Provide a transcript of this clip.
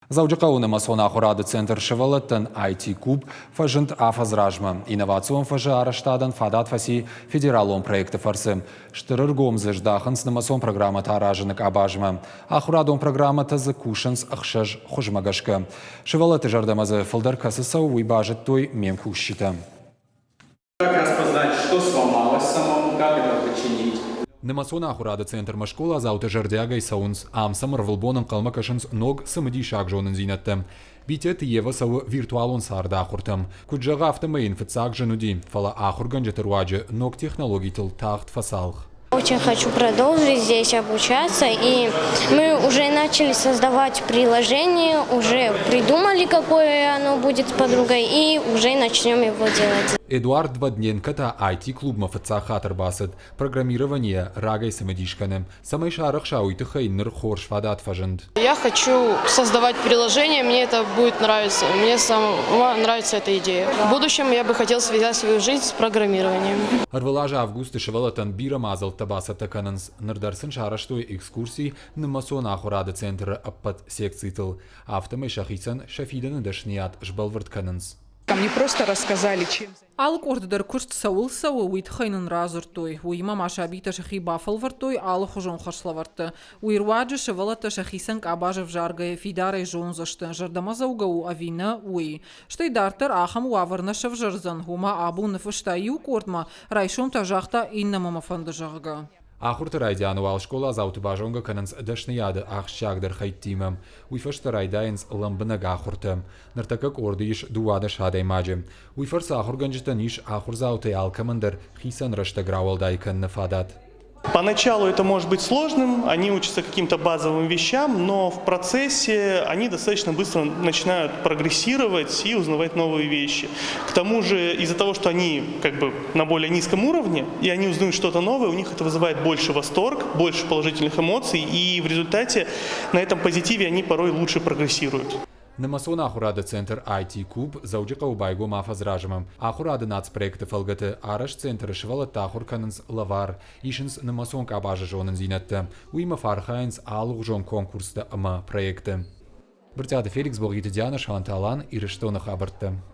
Дзӕуджыхъӕуы нымӕцон ахуырады центр сывӕллӕттӕн IT-куб фӕзынд афӕдз размӕ. Инновацион фӕзы арӕзтадӕн фадат фӕци федералон проекты фӕрцы. Стыр ӕргом дзы здахынц нымӕцон программӕтӕ аразыны къабазмӕ. Ахуырадон программӕтӕ дзы кусынц ӕхсӕз хуызмӕ гӕсгӕ. Сывӕллӕтты зӕрдӕмӕ дзы фылдӕр кӕцы цӕуы, уый базыдтой ме мкусджытӕ. Как распознать, что сломалось самому, как это починить? Нымӕцон ахуырады центрмӕ скъоладзаутӕ зӕрдиагӕй цӕуынц. Ам сӕм ӕрвылбон ӕнхъӕлмӕ кӕсынц ног, цымыдисаг зонындзинӕдтӕ. Битеты Ева цӕуы виртуалон царды ахуыртӕм. Куыд зӕгъы, афтӕмӕй йын фыццаг зын уыди, фӕлӕ ахуыргӕнджыты руаджы ног технологитыл тагъд фӕцалх. Очень хочу продолжить здесь обучаться, и мы уже начали создавать приложение, уже придумали, какое оно будет с подругой, и уже начнем его делать. Эдуард Вадненко та IT-клубмӕ фыццаг хатт ӕрбацыд. Программирование рагӕй цымыдис кӕны. Цӕмӕй сарӕхса, уый тыххӕй ныр хорз фадат фӕзынд. Я хочу создавать приложение, мне это будет нравиться. Мне сама нравится эта идея. В будущем я бы хотел связать свою жизнь с программированием. Ӕрвылаз августы сывӕллӕттӕн бирӕ мадзӕлттӕ бацӕттӕ кӕнынц. Ныр дӕр сын сарӕзтой экскурси нымӕцон ахуырады центры ӕппӕт секцитыл. Афтӕмӕй сӕхицӕн сӕ фидӕны дӕсныйад сбӕлвырд кӕнынц. Там не просто рассказали, чем Алы къорды дӕр куыст цӕуыл цӕуы, уый тыххӕй нын радзырдтой. Уыимӕ ма сабитӕ сӕхи бафӕлвӕрдтой алыхуызон хӕслӕвӕрдты. Уый руаджы сывӕллӕттӕ сӕхицӕн къабаз ӕвзаргӕйӕ фидарӕй зондзысты, зӕрдӕмӕдзӕугӕ у ӕви нӕ, уый. Стӕй дарддӕр ахӕм уавӕр нӕ сӕвзӕрдзӕн, уымӕ абон ныффыста иу къордмӕ, райсом та загъта иннӕмӕ мӕ фӕнды, зӕгъгӕ. Ахуырты райдианы уал скъоладзауты базонгӕ кӕнынц дӕсныйады ахсджиагдӕр хӕйттимӕ. Уый фӕстӕ райдайынц лӕмбынӕг ахуыртӕ. Ныртӕккӕ къорды ис 12 адӕймаджы. Уый фӕрцы ахуыргӕнджытӕн ис ахуырдзаутӕй алкӕмӕн дӕр хицӕн рӕстӕг рауӕлдай кӕныны фадат. Поначалу это может быть сложным, они учатся каким-то базовым вещам, но в процессе они достаточно быстро начинают прогрессировать и узнавать новые вещи. К тому же из-за того, что они как бы на более низком уровне, и они узнают что-то новое, у них это вызывает больше восторг, больше положительных эмоций, и в результате на этом позитиве они порой лучше прогрессируют. Нымӕцон ахуырады центр IT-куб Дзӕуджыхъӕуы байгом афӕдз размӕ. Ахуырады нацпроекты фӕлгӕты арӕзт центры сывӕллӕттӕ ахуыр кӕнынц лӕвар, исынц нымӕцон къабазы зонындзинӕдтӕ. Уыимӕ фӕархайынц алыгъуызон конкурстӕ ӕмӕ проектты. Брытъиаты Феликс, Богъиты Диана, Шанты Алан, Ирыстоны хабӕрттӕ.